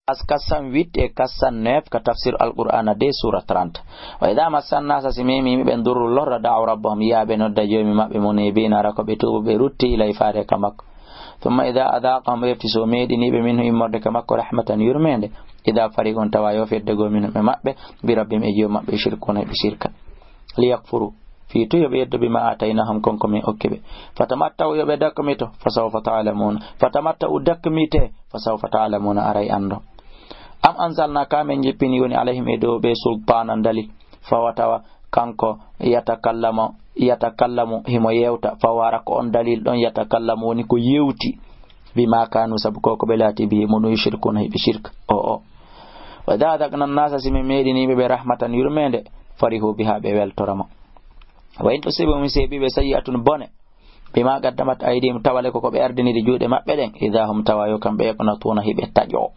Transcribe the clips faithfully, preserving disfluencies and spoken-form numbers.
As quatre cent huit e quatre cent neuf ka tafsir Alqur'aana de, suura trente. Wa idaa massa nnaasa, si memi yimɓe ɓen durru lorra, da'aw rabbahum, yiya ɓe nodda Joomi maɓɓe, muniibiina, hara ko ɓe tuubuɓe rutti, ilay faade ka makko. Summa idaa adaaqahum, refti so meeɗini ɓe, minhu immorde ka makko, rahmatan yurmeende, idaa fariqun tawa yofirde goo minhum e maɓɓe, bi rabbihim e Joomi maɓɓe, yushrikuuna ɓe sirka. Liyakfuru, fii tun yo ɓe yeddo bimaa aataynahum, kon ko min okki ɓe. Fatamatta'u, yo ɓe dakmito, fasawfa ta'lamuuna. Fatamatta'u, dakmite, fasawfa ta'lamuuna, aray anndo. Am anzalna, ka min jippini woni alayhim e dow ɓe sultaanan dalil, fawa tawa kanko yatakallamu, yatakallamu himo yewta, fawa hara ko on dalil ɗon yatakallamu woni ko yewti, bimaa kaanu, sabu ko ko ɓe laati, bihi, mun yushrikuuna, hiɓe shirka. O o. Wa idaa adaqna nnaasa, si min meeɗini ɓe, ɓe rahmatan yurmeende, farihu biha, ɓe weltorama. Wa in tusibhum, si heɓi ɓe, sayyi'atun, bone, bimaa qaddamat aydihim, tawale ko ko ɓe ardiniri juuɗe maɓɓe ɗen, idaa hum, tawa yo kamɓe, yaqnatuuna, hiɓe taƴoo.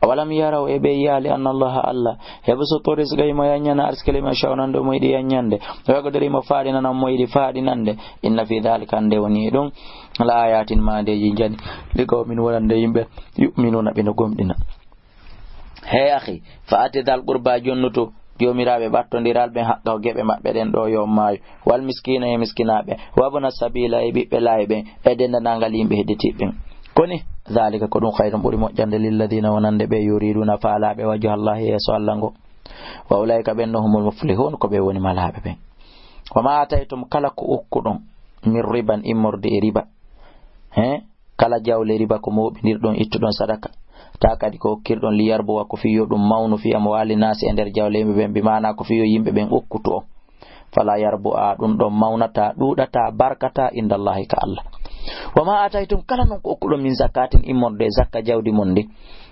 Awalam yaraw, e ɓe yiyaali, anna Allaha, Alla, yabsutu rizqa, himo yanñana arsikile, liman yasha'u, nande mo yiɗi yanñande, wa yaqdiru, himo faaɗinana mo yiɗi faaɗinande, inna fii daalika, hande woni e ɗum, la aayaatin, maandeeji njani, li qawmin, wonande yimɓe, yu'minuuna, ɓe no gomɗina. Hey akhi, fa aati dhal qurba, jonnutu joomiraaɓe ɓattondiral ɓen haqqahum, geɓe maɓɓe ɗen ɗoo, yo on maayu, wal miskiina, e miskinaaɓe, wabna sabiila, e ɓiɓɓe laayi ɓen, e denndaangal yimɓe hedditiiɓe ɓen. Koni, dhalika, ko ɗum, khayrun, ɓuri moƴƴande, lilladhiina, wonande ɓe, yuriduuna, faalaaɓe, wajha Allahi, yeeso Alla ngo. Wa ulaa'ika, ɓen ɗon, humul muflihuun, ko ɓe woni malaaɓe ɓen. Wa ma aataytum, kala ko okkuɗon, min riban, immorde e riba, he, kala jawle riba ko mooɓindirɗon, ittuɗon sadaka, taa kadi ko okkirɗon, liyarbuwa, ko fii yo ɗum mawnu, fii amwaali naasi, e nder jawle yimɓe ɓen, bi maana ko fii yo yimɓe ɓen okkutu on. Fala yarbu'a, ɗum ɗon mawnataa, ɗuuɗataa, barkataa, indallahi, ka Alla. Wa ma aataytum, kala non ko okkuɗon, min zakatin, immorde e zakka jawdi mon ndi,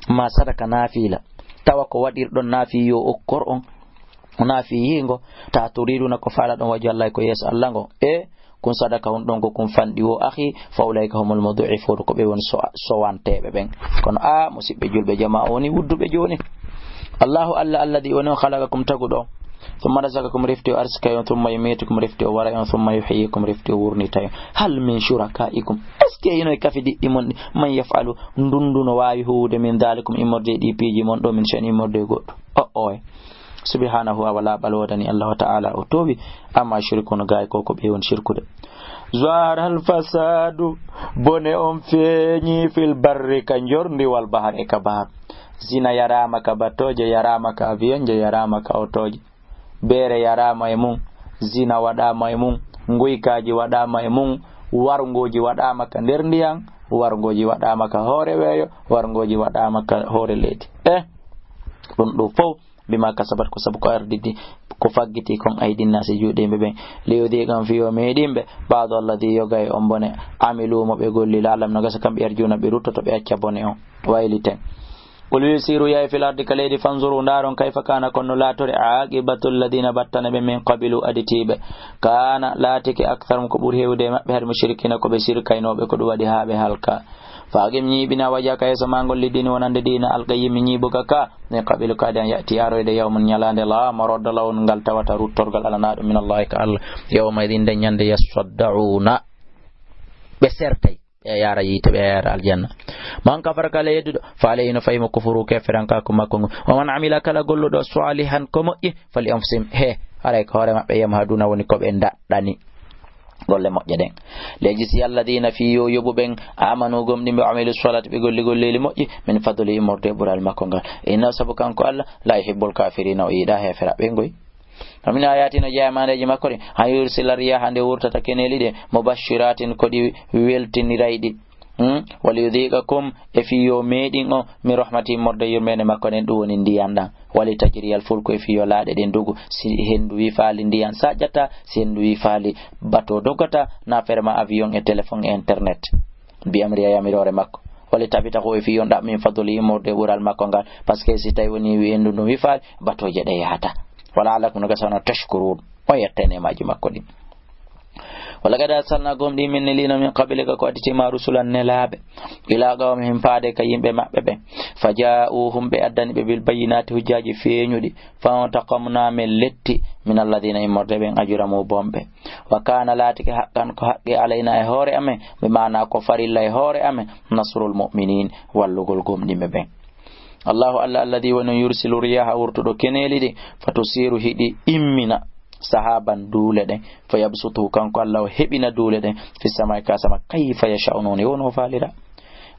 ma sadaka naafiila, tawa ko waɗirɗon naafi yo okkor on, naafi yiingo, ta turiduuna, ko faalaɗon, wajha Allahi, ko yeeso Alla ngo, e kun sadaka on ɗon ko kun fanɗi wo, akhi, fa ulaa'ika humul mud'ifuun, ko ɓe woni so-, sowanteeɓe ɓen. Kono, a, musiɓɓe julɓe, jamaa o woni wudduɓe jooni. Allahu Alla, alladhi, woni on, khalaqakum, taguɗo on, thumma razaqakum, refti o arsikay on, thumma yumiitukum, refti o waray on, thumma yuhyiikum, refti o wurnitay on. Hal min shurakaa'ikum, est-ce que hino e kafidiɗɗi mon ɗi, man yaf'alu, ndundu no waawi huuwude, min dhaalikum, immorde e ɗii piiji mon ɗo, min shay'in, immorde e goɗɗum? O, oy. Subhaanahu, awa laaɓal woodani Allahu ta'ala, o toowi, amma yushrikuuna, gaay ko ko ɓe woni shirkude. Zahara al-fasaadu, bone on feeñi, fil barri, ka njorndi, wal bahri, e ka bahar. Zina yaraama ka batooje, yaraama ka avion je, yaraama ka otooje. Beere yaraama e mum, zina waɗaama e mum, nguykaaji waɗaama e mum, warngooji waɗaama ka nder ndiyan, warngooji waɗaama ka hoore weeyo, warngooji waɗaama ka hoore leydi. Eh, ɗum ɗo fow, bima kasabat, ko sabu ko arditi, ko faggiti kon, aydin naasi, juuɗe yimɓe ɓen. Liyudiqahum, fii yo meeɗin ɓe, ba'da alladhi, yoga e on bone, amilu, mo ɓe golli, la'allahum, no gasa kamɓe, yarji'una, ɓe ruttoto, ɓe acca bone on, wayliten. Qul, wi'u, siru, yahi, fil ardi, ka leydi, fanzuru, ndaaron, kayfa kana, ko honno laatori, aqibatu alladhina, battane ɓe, min qabilu, aditiiɓe. Kana, laatike, aktharuhum, ko ɓuri heewude e maɓɓe, al mushrikina, ko ɓe sirkaynooɓe, ko ɗum waɗi haa ɓe halka. Fa aqim, ñiiɓina, wajhaka, yeeso maa ngol, li diini, wonande diina, al qayyimi, ñiiɓuka ka, min qabilu, kadi an ya'tiya, aroyde, yawmun, ñalaande, la maradda lahu, ngal tawata ruttorgal alanaa ɗum, min Allahi, ka Allah, yawma idin, nden ñande, yasaddauna, ɓe sertay, ɓe yaara yiite, ɓe yaara aljanna. Man kafara, kala yedduɗo, fa alayhi, no fayi mo, kufru, keferankaaku makko ngun. Wa man amila, kala golluɗo, salihan, ko moƴƴi, fali anfusihim, he, haray ko hoore maɓɓe, yamhaduna, woni ko ɓe ndaɗɗani golle moƴƴe ɗen. Liyajziya alladhina, fii yo yoɓu ɓen, amanu, gomɗinɓe, wa amilu salihati, ɓe golli golleeli moƴƴi, min fadli, immorde e ɓural makko ngal. Innahu, sabu kanko Allah, la yuhibbul kafirina, o yiɗaa heeferaaɓe ngoy. Wa min ayatihi, no jeyaa e maandeeji makko ɗin, an yursila riyaha, nde wurtata keneeli ɗe, mubashiratin, ko ɗi weltinirayɗi. Hmm? Wa liyudhiqakum, e fii yo meeɗin on, min rahmatihi, immorde yurmeende makko nden, ɗum woni ndiyan ɗan. Wa litajriyal fulku, e fii yo laaɗe ɗen ndugu, si henndu wii faali ndiyan saƴƴata, si henndu wii faali bato doggata, na ferma avion e téléphone e internet. Bi amrihi, e yamiroore makko. Wa litabtaghu, e fii yo on ɗaɓɓo, min fadlihi, immorde e ɓural makko ngal. Parce que si tawi woni wi henndu ndun wii faali, batooje ɗe yahata. Wa la'allakum, no gasa wona, tashkurun, on yetta e neemaaji makko ɗin. Wa laqad arsalna, gomɗii min nelino, min qablika, ko additii ma, rusulan, nelaaɓe, ila qawmihim, faade ka yimɓe maɓɓe ɓen. Fa ja'uhum, ɓe addani ɓe, bil bayyinati, hujjaaji feeñuɗi. Fa intaqamna, min letti, min alladhina, immorde ɓen, ajramu, bonɓe. Wa kana, laatike, haqqan, ko haqqe, alayna, e hoore amen, bi maana ko farilla e hoore amen, nasrul mu'minin, wallugol gomɗinɓe ɓen. Allahu Allah, alladhi woni yursilu riyaha, wurtuɗo keneeli ɗi, fa tusiru, hiɗi immina, sahaban, duule ɗen, fa yabsutuhu, kanko Allah o heɓina duule ɗen, fi samai, ka sama, kayfa yasha'u, non e woni o faalira.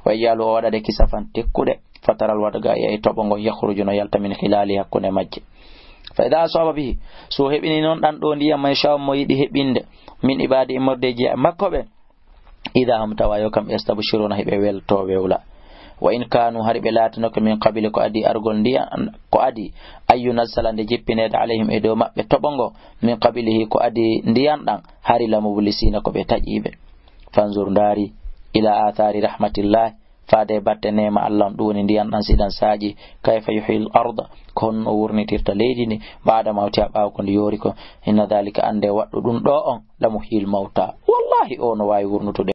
Wa yalu, o waɗa ɗe kisafan, tekkuɗe, fa taral, waɗa ga e toɓo ngon, yakhruju, no yalta, min khilali, hakkunde majje. Fa idha asaba bihi, so o heɓini non ɗan ɗo ndiyam, man yasha'u, mo yiɗi heɓinde, min ibadi, immorde e jeya makko ɓe, idha hum, tawa yo kam, yastabshiruna, hiɓe welto wewla. Wa in kanu, hari ɓe laatinoke, min qabli, ko adi argol ndiyan, ko adi, an yunazzala, nde jippinede, alayhim, e dow maɓɓe toɓo ngo, min qablihi, ko adi ndiyan ɗan, hari la mublisina, ko ɓe taƴiɓe. Fanzur, ndaari, ila athari rahmatillah, faade batte neema Allah on, ɗum woni ndiyan ɗan si ɗan saaƴi, kayfa yuhyil arda, ko honno o wurnitirta leydi ndi, ba'da mawtiha, ɓaawo ko ndi yoori ko, inna dhalika, annde waɗɗo ɗum ɗo on, la muhyil mawta, wallahi o no waawi wurnutude